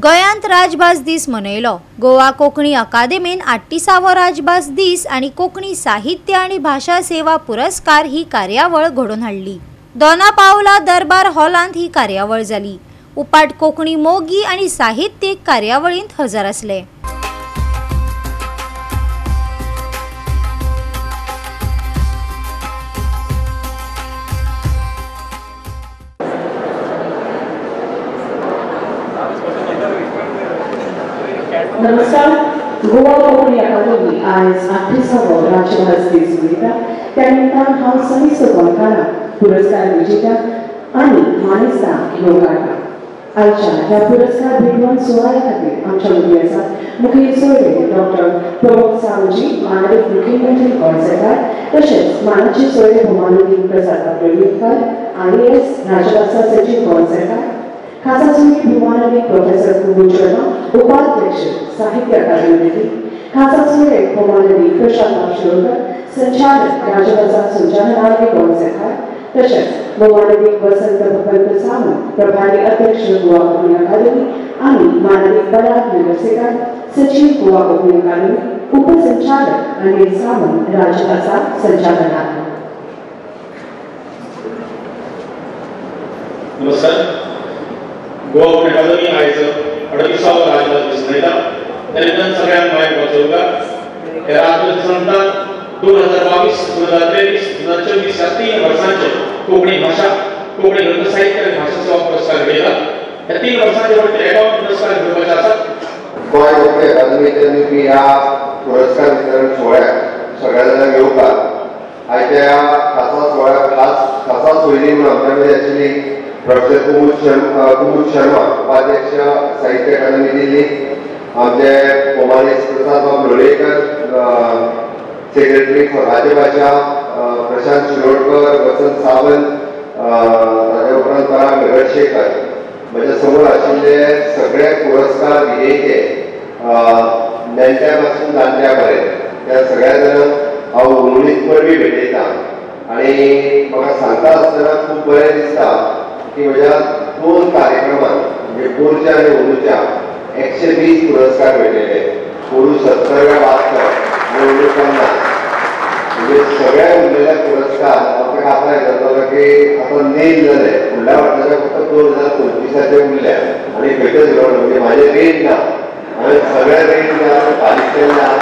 गोंयांत राजभास दीस मनयलो. गोवा कोंकणी अकादेमीन 38वो राजभास दीस आनी कोंकणी साहित्य आनी भाशा सेवा पुरस्कार ही कार्यावळ घडोवन हाडली. दोना पावला दरबार हॉलांत ही कार्यावळ जाली. उपाट कोंकणी मोगी आनी साहित्यीक कार्यावळींत हजर आसले. नमस्कार. गोवा कोंकणी अकादमी आयज 38वो राजभास दीस मनयता. त्या निमतान हांव समिस्त गोंयकारांक पुरस्कार विजेत्यांक आनी मानेस्तांक येवकारता. आयच्या ह्या पुरस्कार भेटवण सुवाळ्या खातीर आमच्या मदीं आसात मुखेल सोयरे डॉक्टर प्रमोद सावजी, माननीय मुख्यमंत्री गोंय सरकार, तशेंच मानाचे सोयरे भोमानंद प्रसाद लोलयेकर, IAS, राजभाशा सचीव गोंय सरकार, खासा सोयरी भोमानंद प्रोफेसर कुमुद शर्मा, उपाध्यक्ष साहित्य अकादमी दिल्ली, खासा सोयरे भोमानंद प्रशांत शिरोडकर, संचालक राजभाषा संचालनालय गोंय सरकार, तशेंच भोमानंद वसंत भगवंत सावंत, प्रभारी अध्यक्ष गोवा कोंकणी अकादमी आनी माननीय पराग नगरसेकर, सचीव गोवा कोंकणी अकादमी, उपसंचालक अनिल सावंत, राजभाषा संचालनालय. नमस्कार. गोवा कोंकणी अकादमी आयज 38वो राजभास दीस मनयता. त्या निमतान सगळ्यांक गोंयांत वचोवका. ह्या राजभास दिसा निमतान 2022, 2023, 2024 ह्या 3 वर्सांचे कोंकणी भाशा, कोंकणी ग्रंथ साहित्य आनी भाशा सेवा पुरस्कार घेतला. ह्या 3 वर्सांचे वट्ट 51 पुरस्कार घेवपाचे आसात. गोंय कोंकणी अकादमीच्या दिवपी ह्या पुरस्कार वितरण सुवाळ्याक सगळ्या जाणांक येवकार. आयच्या ह्या खासा सुवाळ्याक खासा सोयरी म्हणून आमच्या मदीं आशिल्ली प्रोफेसर कुमुद शर्मा, उपाध्यक्ष साहित्य अकादमी दिल्ली, आमचे भोमानेस्त प्रसाद बाब लोलयेकर, सेक्रेटरी फॉर राजभाशा प्रशांत शिरोडकर, वसंत सावंत, ताज्या उपरांत पराग नगरशेखर, म्हज्या समोर आशिल्ले सगळे पुरस्कार विजेते नेण्ट्या पासून जाणट्या पर्यंत त्या सगळ्या जाणांक हांव उमळीत परबी भेटयता. आनी म्हाका सांगता आसतना खूब बरें दिसता की म्हज्या 2 कार्यक्रमांत म्हणजे पोरच्या आनी अंदूच्या 120 पुरस्कार भेटलेले. पोरू 70 काय 72 आनी अंदू 50, म्हणजे सगळ्या उरलेले पुरस्कार आमकां आतां हें जातलो की आतां नेल जाले. फुडल्या वर्साच्या फक्त 2025 उरल्या आनी खंयच घेवन म्हणजे म्हाजें रीण ना, हांवें सगळें रीण जें आसा फारीक केलें ना.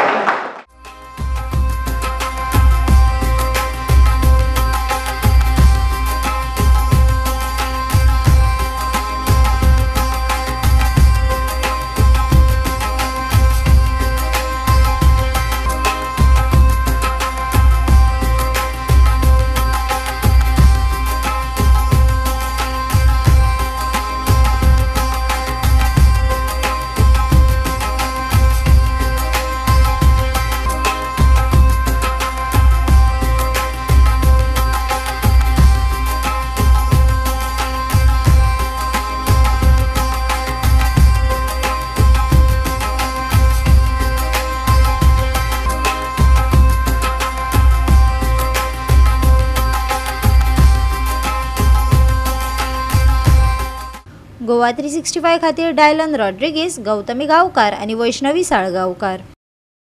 गोवा 365 खातीर डायलन रॉड्रिगीस, गौतमी गांवकार आनी वैष्णवी साळगांवकार.